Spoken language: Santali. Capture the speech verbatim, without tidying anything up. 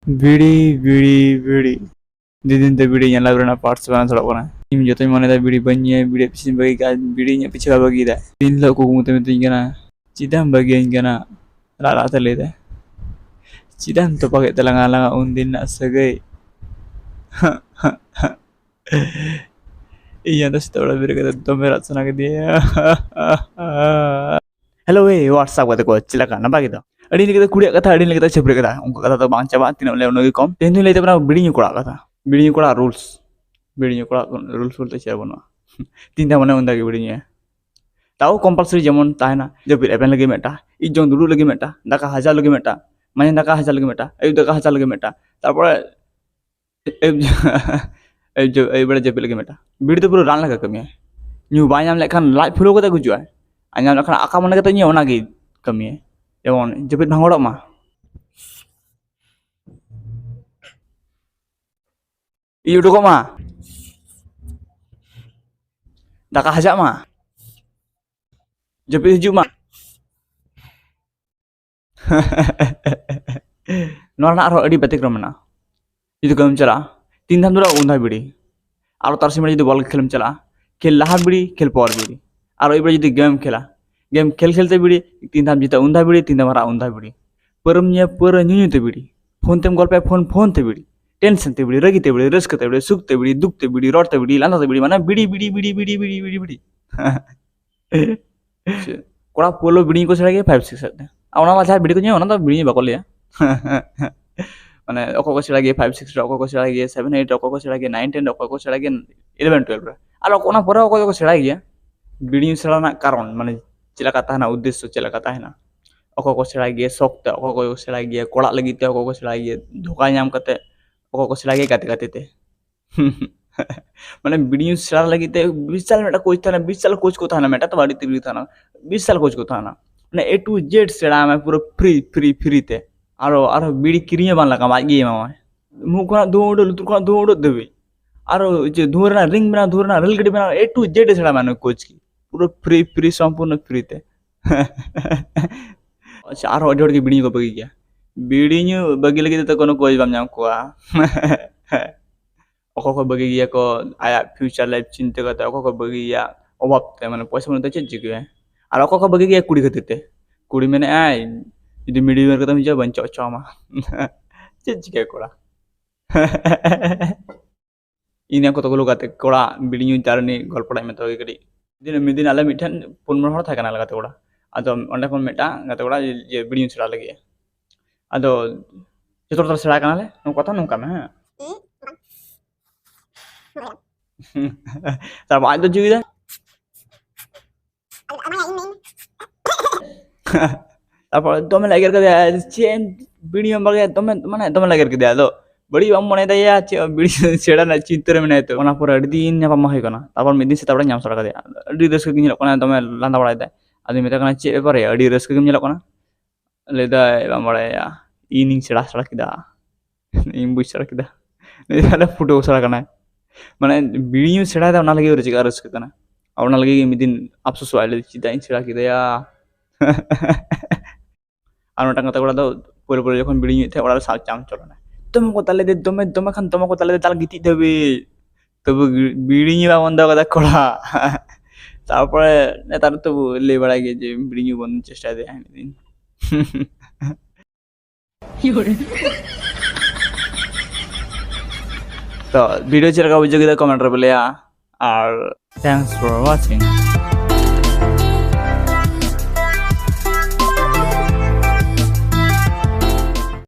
ᱵᱤᱲᱤ, ᱵᱤᱲᱤ, ᱵᱤᱲᱤ᱾ ᱫᱤᱱ ᱫᱤᱱ ᱛᱮ ᱵᱤᱲᱤ ᱧᱮᱞ ᱨᱮᱱᱟᱜ parts ᱵᱟᱝ ᱥᱟᱲᱚᱜ ᱠᱟᱱᱟ᱾ ᱤᱧ ᱡᱚᱛᱚᱧ ᱢᱚᱱᱮᱭᱮᱫᱟ ᱵᱤᱲᱤ ᱵᱟᱹᱧ ᱧᱩᱭᱟ, ᱵᱤᱲᱤ ᱯᱤᱪᱷᱤᱧ ᱵᱟᱹᱜᱤ ᱠᱟᱜᱼᱟ, ᱵᱤᱲᱤ ᱤᱧᱟᱹᱜ ᱯᱤᱪᱷᱮ ᱵᱟᱭ ᱵᱟᱹᱜᱤᱭᱮᱫᱟ᱾ ᱫᱤᱱ ᱦᱤᱞᱳᱜ ᱠᱩᱠᱢᱩ ᱛᱮ ᱢᱤᱛᱟᱹᱧ ᱠᱟᱱᱟ, "ᱪᱮᱫᱟᱜ ᱮᱢ ᱵᱟᱹᱜᱤᱭᱟᱹᱧ ᱠᱟᱱᱟ?" ᱨᱟᱜ ᱨᱟᱜ ᱛᱮ ᱞᱟᱹᱭᱫᱟᱭ, "ᱪᱮᱫᱟᱜ ᱮᱢ ᱛᱚᱯᱟᱜᱮᱫ ᱛᱟᱞᱟᱝᱟ ᱟᱞᱟᱝᱟᱜ ᱩᱱᱫᱤᱱ ᱨᱮᱱᱟᱜ ᱥᱟᱹᱜᱟᱹᱭ?" ᱤᱧ ᱟᱫᱚ ᱥᱮᱛᱟᱜ ᱵᱮᱲᱟ ᱵᱮᱨᱮᱫ ᱠᱟᱛᱮ ᱫᱚᱢᱮ ᱨᱟᱜ ᱥᱟᱱᱟ ᱠᱮᱫᱤᱧᱟ᱾ Hello, hey, what's up ᱜᱟᱛᱮ ᱠᱚ, ᱪᱮᱫ ᱞᱮᱠᱟ, ᱱᱟᱯᱟᱭ ᱜᱮᱛᱚ? ᱟᱹᱰᱤ ᱞᱮᱠᱟᱛᱮ ᱠᱩᱲᱤᱭᱟᱜ ᱠᱟᱛᱷᱟ, ᱟᱹᱰᱤ ᱞᱮᱠᱟᱛᱮ ᱪᱷᱟᱹᱯᱨᱤ ᱠᱟᱛᱷᱟ, ᱚᱱᱠᱟ ᱠᱟᱛᱷᱟ ᱫᱚ ᱵᱟᱝ ᱪᱟᱵᱟᱜᱼᱟ, ᱛᱤᱱᱟᱹᱜ ᱞᱟᱹᱭᱟ ᱩᱱᱟᱹᱜ ᱜᱮ ᱠᱚᱢ᱾ ᱛᱮᱦᱮᱧ ᱫᱚᱧ ᱞᱟᱹᱭ ᱛᱟᱵᱚᱱᱟ ᱵᱤᱲᱤ ᱧᱩ ᱠᱚᱲᱟᱜ ᱠᱟᱛᱷᱟ, ᱵᱤᱲᱤ ᱧᱩ ᱠᱚᱲᱟᱜ rules᱾ ᱵᱤᱲᱤ ᱧᱩ ᱠᱚᱲᱟᱜ rules ᱵᱚᱞᱛᱮ ᱪᱮᱫ ᱵᱟᱹᱱᱩᱜᱼᱟ᱾ ᱛᱟᱣ compulsory ᱡᱮᱢᱚᱱ ᱛᱟᱦᱮᱱᱟ, ᱡᱟᱹᱯᱤᱫ ᱮᱵᱷᱮᱱ ᱞᱟᱹᱜᱤᱫ ᱢᱤᱫᱴᱟᱝ, ᱤᱡ ᱡᱚᱢ ᱫᱩᱲᱩᱵ ᱞᱟᱹᱜᱤᱫ ᱢᱤᱫᱴᱟᱝ, ᱫᱟᱠᱟ ᱦᱟᱡᱟᱣ ᱞᱟᱹᱜᱤᱫ ᱢᱤᱫᱴᱟᱝ, ᱢᱟᱡᱟᱱ ᱫᱟᱠᱟ ᱦᱟᱡᱟᱣ ᱞᱟᱹᱜᱤᱫ ᱢᱤᱫᱴᱟᱝ, ᱟᱹᱭᱩᱵ ᱫᱟᱠᱟ ᱦᱟᱡᱟᱣ ᱞᱟᱹᱜᱤᱫ ᱢᱤᱫᱴᱟᱝ, ᱛᱟᱨᱯᱚᱨᱮ ᱟᱹᱭᱩᱵ, ᱟᱹᱭᱩᱵ, ᱟᱹᱭᱩᱵ ᱵᱮᱲᱟ ᱡᱟᱹᱯᱤᱫ ᱞᱟᱹᱜᱤᱫ ᱢᱤᱫᱴᱟᱝ᱾ ᱵᱤᱲᱤ ᱫᱚ ᱯᱩᱨᱟᱹ ᱨᱟᱱ ᱞᱮᱠᱟ ᱠᱟᱹᱢᱤᱭᱟ᱾ ᱧᱩ ᱵᱟᱭ ᱧᱟᱢ ᱞᱮᱠᱷᱟᱱ ᱞᱟᱡ ᱯᱷᱩᱞᱟᱹᱣ ᱠᱟᱛᱮ ᱜᱩᱡᱩᱜᱼᱟᱭ, ᱟᱨ ᱧᱟᱢ ᱞᱮᱠᱷᱟᱱ ᱟᱠᱟ ᱢᱚᱱᱮ ᱠᱟᱛᱮ ᱧᱩᱭᱟ, ᱚᱱᱟᱜᱮ ᱠᱟᱹᱢᱤᱭᱟ᱾ ᱡᱮᱢᱚᱱ ᱡᱟᱹᱯᱤᱫ ᱵᱷᱟᱸᱜᱚᱲᱚᱜ ᱢᱟ, ᱤᱭᱟᱹ ᱩᱰᱩᱠᱚᱜ ᱢᱟ, ᱫᱟᱠᱟ ᱦᱟᱡᱟᱜ ᱢᱟ, ᱡᱟᱹᱯᱤᱫ ᱦᱤᱡᱩᱜ ᱢᱟ᱾ ᱱᱚᱣᱟ ᱨᱮᱱᱟᱜ ᱟᱨᱦᱚᱸ ᱟᱹᱰᱤ ᱵᱮᱛᱤᱠᱨᱚᱢ ᱢᱮᱱᱟᱜᱼᱟ᱾ ᱡᱩᱫᱤ ᱠᱟᱹᱢᱤᱢ ᱪᱟᱞᱟᱜᱼᱟ, ᱛᱤᱱ ᱫᱷᱟᱣ ᱫᱩᱲᱩᱵᱼᱟ, ᱩᱱ ᱫᱷᱟᱣ ᱵᱤᱲᱤ᱾ ᱟᱨᱚ ᱛᱟᱨᱟᱥᱤᱧ ᱵᱮᱲᱟ ᱡᱩᱫᱤ ᱵᱚᱞ ᱠᱷᱮᱞᱮᱢ ᱪᱟᱞᱟᱜᱼᱟ, ᱠᱷᱮᱞ ᱞᱟᱦᱟ ᱵᱤᱲᱤ, ᱠᱷᱮᱞ ᱯᱚᱨ ᱵᱤᱲᱤ᱾ ᱟᱨᱚ ᱟᱹᱭᱩᱵ ᱵᱮᱲᱟ ᱡᱩᱫᱤ ᱜᱮᱢ ᱠᱷᱮᱞᱟ, ᱜᱮᱢ ᱠᱷᱮᱞ ᱠᱷᱮᱞ ᱛᱮ ᱵᱤᱲᱤ, ᱛᱤᱱ ᱫᱷᱟᱣ ᱡᱤᱛᱟᱹᱜᱼᱟ, ᱩᱱ ᱫᱷᱟᱣ ᱵᱤᱲᱤ, ᱛᱤᱱ ᱫᱷᱟᱣ ᱦᱟᱨᱟᱜᱼᱟ, ᱩᱱ ᱫᱷᱟᱣ ᱵᱤᱲᱤ᱾ ᱯᱟᱹᱣᱨᱟᱹᱢ ᱧᱩᱭᱟ, ᱯᱟᱹᱣᱨᱟᱹ ᱧᱩ ᱧᱩ ᱛᱮ ᱵᱤᱲᱤ᱾ ᱯᱷᱳᱱ ᱛᱮᱢ ᱜᱚᱞᱯᱚᱭᱟ, ᱯᱷᱳᱱ, ᱯᱷᱳᱱ ᱛᱮ ᱵᱤᱲᱤ᱾ ᱴᱮᱱᱥᱚᱱ ᱛᱮ ᱵᱤᱲᱤ, ᱨᱟᱹᱜᱤ ᱛᱮ ᱵᱤᱲᱤ, ᱨᱟᱹᱥᱠᱟᱹ ᱛᱮ ᱵᱤᱲᱤ, ᱥᱩᱠ ᱛᱮ ᱵᱤᱲᱤ, ᱨᱚᱲ ᱛᱮ ᱵᱤᱲᱤ, ᱞᱟᱸᱫᱟ ᱛᱮ ᱵᱤᱲᱤ, ᱢᱟᱱᱮ ᱵᱤᱲᱤ, ᱵᱤᱲᱤ, ᱵᱤᱲᱤ᱾ ᱪᱮᱫ? ᱠᱚᱲᱟ ᱯᱳᱭᱞᱳ ᱵᱤᱲᱤ ᱠᱚ ᱥᱮᱬᱟ ᱜᱮᱭᱟ five six ᱥᱮᱫ ᱛᱮ᱾ ᱟᱨ ᱚᱱᱟ ᱢᱟ ᱡᱟᱦᱟᱸᱭ ᱵᱤᱲᱤ ᱠᱚ ᱧᱩᱭᱟ, ᱚᱱᱟ ᱫᱚ ᱵᱤᱲᱤ ᱧᱩ ᱵᱟᱠᱚ ᱞᱟᱹᱭᱟ᱾ ᱢᱟᱱᱮ, ᱚᱠᱚᱭ ᱠᱚ ᱥᱮᱬᱟ ᱜᱮᱭᱟ five six ᱨᱮ, ᱚᱠᱚᱭ ᱠᱚ ᱥᱮᱬᱟ ᱜᱮᱭᱟ seven eight ᱨᱮ, ᱚᱠᱚᱭ ᱠᱚ ᱥᱮᱬᱟ ᱜᱮᱭᱟ nine ten ᱨᱮ, ᱚᱠᱚᱭ ᱠᱚ ᱥᱮᱬᱟ ᱜᱮᱭᱟ eleven twelve ᱨᱮ᱾ ᱟᱨ ᱚᱱᱟ ᱯᱚᱨᱮ ᱚᱠᱚᱭ ᱠᱚ ᱥᱮᱬᱟᱭ ᱜᱮᱭᱟ᱾ ᱵᱤᱲᱤ ᱧᱩ ᱥᱮᱬᱟ ᱨᱮᱱᱟᱜ ᱠᱟᱨᱚᱱ, ᱢᱟᱱᱮ, ᱪᱮᱫ ᱞᱮᱠᱟ ᱛᱟᱦᱮᱱᱟ, ᱩᱫᱽᱫᱮᱥᱥᱚ ᱪᱮᱫ ᱞᱮᱠᱟ ᱛᱟᱦᱮᱱᱟ? ᱚᱠᱚᱭ ᱠᱚ ᱥᱮᱬᱟᱭ ᱜᱮᱭᱟ ᱥᱚᱠ ᱛᱮ, ᱚᱠᱚᱭ ᱠᱚ ᱥᱮᱬᱟᱭ ᱜᱮᱭᱟ ᱠᱚᱲᱟᱜ ᱞᱟᱹᱜᱤᱫ ᱛᱮ, ᱚᱠᱚᱭ ᱠᱚ ᱥᱮᱬᱟᱭ ᱜᱮᱭᱟ ᱫᱷᱳᱠᱟ ᱧᱟᱢ ᱠᱟᱛᱮ, ᱚᱠᱚᱭ ᱠᱚ ᱥᱮᱬᱟᱭ ᱜᱮᱭᱟ ᱜᱟᱛᱮ ᱜᱟᱛᱮ ᱛᱮ᱾ ᱢᱟᱱᱮ, ᱵᱤᱲᱤ ᱧᱩ ᱥᱮᱬᱟ ᱞᱟᱹᱜᱤᱫ ᱛᱮ ᱵᱤᱥᱟᱞ ᱢᱤᱫᱴᱟᱝ coach ᱛᱟᱦᱮᱱᱟ, ᱵᱤᱥᱟᱞ coach ᱠᱚ ᱛᱟᱦᱮᱱᱟ, ᱢᱤᱫᱴᱟᱝ ᱛᱚ ᱵᱟᱝ, ᱟᱹᱰᱤ ᱩᱛᱟᱹᱨ ᱜᱮ ᱛᱟᱦᱮᱱᱟ, ᱵᱤᱥᱟᱞ coach ᱠᱚ ᱛᱟᱦᱮᱱᱟ᱾ ᱢᱟᱱᱮ, A to Z ᱥᱮᱬᱟᱭ ᱢᱮ ᱯᱩᱨᱟᱹ free, free, free ᱛᱮ᱾ ᱟᱨᱚ, ᱟᱨᱚ ᱵᱤᱲᱤ ᱠᱤᱨᱤᱧ ᱦᱚᱸ ᱵᱟᱝ ᱞᱟᱜᱟᱜᱼᱟ, ᱟᱡ ᱜᱮᱭ ᱮᱢᱟᱢᱟᱭ᱾ ᱢᱩ ᱠᱷᱚᱱᱟᱜ ᱫᱷᱩᱣᱟᱹ ᱩᱰᱩᱠ, ᱞᱩᱛᱩᱨ ᱠᱷᱚᱱᱟᱜ ᱫᱷᱩᱣᱟᱹ ᱩᱰᱩᱠ ᱫᱷᱟᱹᱵᱤᱡ᱾ ᱟᱨᱚ ᱡᱮ ᱫᱷᱩᱣᱟᱹ ᱨᱮᱱᱟᱜ ring ᱵᱮᱱᱟᱣ, ᱫᱷᱩᱣᱟᱹ ᱨᱮᱱᱟᱜ ᱨᱮᱞ ᱜᱟᱹᱰᱤ ᱵᱮᱱᱟᱣ, A to Z ᱮ ᱥᱮᱬᱟᱭ ᱢᱮ ᱱᱩᱭ coach ᱜᱮ᱾ ᱯᱩᱨᱟᱹ free, free, ᱥᱚᱢᱯᱩᱨᱱᱚ free ᱛᱮ᱾ ᱟᱪᱪᱷᱟ, ᱟᱨᱦᱚᱸ ᱟᱹᱰᱤ ᱦᱚᱲ ᱜᱮ ᱵᱤᱲᱤ ᱧᱩ ᱠᱚ ᱵᱟᱹᱜᱤ ᱜᱮᱭᱟ᱾ ᱵᱤᱲᱤ ᱧᱩ ᱵᱟᱹᱜᱤ ᱞᱟᱹᱜᱤᱫ ᱛᱮ ᱠᱳᱱᱳ ᱠᱳᱪ ᱵᱟᱢ ᱧᱟᱢ ᱠᱚᱣᱟ᱾ ᱚᱠᱚᱭ ᱠᱚ ᱵᱟᱹᱜᱤ ᱜᱮᱭᱟ ᱠᱚ ᱟᱭᱟᱜ future life ᱪᱤᱱᱛᱟᱹ ᱠᱟᱛᱮ, ᱚᱠᱚᱭ ᱠᱚ ᱵᱟᱹᱜᱤ ᱜᱮᱭᱟ ᱚᱵᱷᱟᱵ ᱛᱮ, ᱢᱟᱱᱮ ᱯᱚᱭᱥᱟ ᱵᱟᱹᱱᱩᱜ ᱛᱮ ᱪᱮᱫ ᱪᱤᱠᱟᱹᱭᱟ? ᱟᱨ ᱚᱠᱚᱭ ᱠᱚ ᱵᱟᱹᱜᱤ ᱜᱮᱭᱟ ᱠᱩᱲᱤ ᱠᱷᱟᱹᱛᱤᱨ ᱛᱮ, ᱠᱩᱲᱤ ᱢᱮᱱᱮᱫᱼᱟᱭ ᱡᱩᱫᱤ ᱵᱤᱲᱤ ᱵᱮᱨ ᱠᱟᱛᱮᱢ ᱦᱤᱡᱩᱜᱼᱟ ᱵᱟᱹᱧ ᱪᱚᱜ ᱦᱚᱪᱚ ᱟᱢᱟ᱾ ᱪᱮᱫ ᱪᱤᱠᱟᱹᱭᱟ ᱠᱚᱲᱟ? ᱤᱧ ᱠᱚᱛᱚ ᱜᱩᱞᱳ ᱜᱟᱛᱮ ᱠᱚᱲᱟ ᱵᱤᱲᱤ ᱧᱩ ᱡᱟᱨᱱᱤ ᱜᱚᱞᱯᱚ ᱴᱟᱜ ᱢᱮᱛᱟᱣ ᱜᱮ ᱠᱟᱹᱴᱤᱡ᱾ ᱢᱤᱫ ᱫᱤᱱ, ᱢᱤᱫ ᱫᱤᱱ ᱟᱞᱮ ᱢᱤᱫᱴᱷᱮᱱ ᱯᱩᱱ ᱢᱚᱬᱮ ᱦᱚᱲ ᱛᱟᱦᱮᱸ ᱠᱟᱱᱟ ᱜᱟᱛᱮ ᱠᱚᱲᱟ᱾ ᱟᱫᱚ ᱚᱸᱰᱮ ᱠᱷᱚᱱ ᱢᱤᱫᱴᱟᱝ ᱜᱟᱛᱮ ᱠᱚᱲᱟ ᱡᱮ ᱵᱤᱲᱤ ᱧᱩ ᱥᱮᱬᱟ ᱞᱟᱹᱜᱤᱫ᱾ ᱟᱫᱚ ᱡᱚᱛᱚ ᱦᱚᱲ ᱥᱮᱬᱟ ᱠᱟᱱᱟᱞᱮ, ᱱᱚᱣᱟ ᱠᱟᱛᱷᱟ ᱱᱚᱝᱠᱟ ᱢᱮ, ᱦᱮᱸ᱾ ᱛᱟᱨᱯᱚᱨ ᱟᱡ ᱫᱚ ᱪᱤᱠᱟᱹᱭᱟ? ᱛᱟᱨᱯᱚᱨ ᱫᱚᱢᱮ ᱞᱮ ᱮᱜᱮᱨ ᱠᱮᱫᱮᱭᱟ, "ᱪᱮᱫ ᱮᱢ ᱵᱤᱲᱤ ᱮᱢ ᱵᱟᱲᱟᱭᱟ?" ᱫᱚᱢᱮ, ᱢᱟᱱᱮ ᱫᱚᱢᱮ ᱞᱮ ᱮᱜᱮᱨ ᱠᱮᱫᱮᱭᱟ᱾ ᱟᱫᱚ ᱵᱟᱹᱲᱤᱡ ᱵᱟᱢ ᱢᱚᱱᱮᱭᱮᱫᱟ ᱭᱟ, ᱪᱮᱫ ᱵᱤᱲᱤ ᱥᱮᱬᱟ ᱨᱮᱱᱟᱜ ᱪᱤᱱᱛᱟᱹ ᱨᱮ ᱢᱮᱱᱟᱭᱟ ᱛᱚ? ᱚᱱᱟ ᱯᱚᱨᱮ ᱟᱹᱰᱤ ᱫᱤᱱ ᱧᱟᱯᱟᱢ ᱵᱟᱝ ᱦᱩᱭ ᱠᱟᱱᱟ᱾ ᱛᱟᱨᱯᱚᱨ ᱢᱤᱫ ᱫᱤᱱ ᱥᱮᱛᱟᱜ ᱵᱮᱲᱟ ᱧᱟᱢ ᱥᱟᱲᱟ ᱠᱮᱫᱮᱭᱟ, ᱟᱹᱰᱤ ᱨᱟᱹᱥᱠᱟᱹ ᱜᱮ ᱧᱮᱞᱚᱜ ᱠᱟᱱᱟ, ᱫᱚᱢᱮ ᱞᱟᱸᱫᱟ ᱵᱟᱲᱟᱭᱮᱫᱟᱭ᱾ ᱟᱫᱚ ᱢᱮᱛᱟᱭ ᱠᱟᱱᱟ, "ᱪᱮᱫ ᱵᱮᱯᱟᱨ ᱭᱟ, ᱟᱹᱰᱤ ᱨᱟᱹᱥᱠᱟᱹ ᱜᱮᱢ ᱧᱮᱞᱚᱜ ᱠᱟᱱᱟ?" ᱞᱟᱹᱭᱫᱟᱭ, "ᱵᱟᱢ ᱵᱟᱲᱟᱭᱟ, ᱤᱧᱤᱧ ᱥᱮᱬᱟ ᱥᱮᱬᱟ ᱠᱮᱫᱟ, ᱤᱧ ᱵᱩᱡᱽ ᱥᱮᱬᱟ ᱠᱮᱫᱟ᱾" ᱞᱟᱹᱭᱫᱟᱭ, "ᱛᱟᱦᱞᱮ ᱯᱷᱩᱴᱟᱹᱣ ᱥᱮᱬᱟ ᱠᱟᱱᱟᱭ, ᱢᱟᱱᱮ ᱵᱤᱲᱤ ᱧᱩ ᱥᱮᱬᱟᱭᱮᱫᱟ, ᱚᱱᱟ ᱞᱟᱹᱜᱤᱫ ᱨᱟᱹᱥᱠᱟᱹ ᱠᱟᱱᱟ, ᱟᱨ ᱚᱱᱟ ᱞᱟᱹᱜᱤᱫ ᱜᱮ ᱢᱤᱫ ᱫᱤᱱ ᱟᱯᱥᱳᱥᱚᱜᱼᱟᱭ, ᱞᱟᱹᱭᱫᱟᱭ, ᱪᱮᱫᱟᱜ ᱤᱧ ᱥᱮᱬᱟ ᱠᱮᱫᱮᱭᱟ?" ᱟᱨ ᱢᱤᱫᱴᱟᱝ ᱜᱟᱛᱮ ᱠᱚᱲᱟ ᱫᱚ ᱯᱳᱭᱞᱳ ᱯᱳᱭᱞᱳ ᱡᱚᱠᱷᱚᱱ ᱵᱤᱲᱤ ᱧᱩᱭᱮᱫ ᱛᱟᱦᱮᱸᱫ, ᱚᱲᱟᱜ ᱨᱮ ᱥᱟᱵ ᱪᱟᱢ ᱪᱚᱞᱚᱱᱟ, ᱫᱚᱢᱮ ᱠᱚ ᱛᱟᱞᱮ ᱫᱮ, ᱫᱚᱢᱮ, ᱫᱚᱢᱮ ᱠᱷᱟᱱ ᱫᱚᱢᱮ ᱠᱚ ᱛᱟᱞᱮ ᱫᱮ, ᱫᱟᱞ ᱜᱤᱛᱤᱡ ᱫᱷᱟᱹᱵᱤᱡ᱾ ᱛᱚᱵᱩ ᱜᱤ-, ᱵᱤᱲᱤ ᱧᱩ ᱵᱟᱭ ᱵᱚᱱᱫᱚ ᱠᱟᱫᱟ ᱠᱚᱲᱟ᱾ ᱛᱟᱨᱯᱚᱨᱮ ᱱᱮᱛᱟᱨ ᱛᱚᱵᱩ ᱞᱟᱹᱭ ᱵᱟᱲᱟᱭ ᱜᱮᱭᱟ ᱡᱮ ᱵᱤᱲᱤ ᱧᱩ ᱵᱚᱱᱫᱚ ᱪᱮᱥᱴᱟᱭ ᱫᱟᱭ ᱢᱤᱫ ᱫᱤᱱ᱾ ᱛᱚ ᱵᱷᱤᱰᱤᱭᱳ ᱪᱮᱫ ᱞᱮᱠᱟ ᱵᱩᱡᱷᱟᱹᱣ ᱠᱮᱫᱟ comment ᱨᱮ ᱞᱟᱹᱭᱟ, ᱟᱨ thanks for watching᱾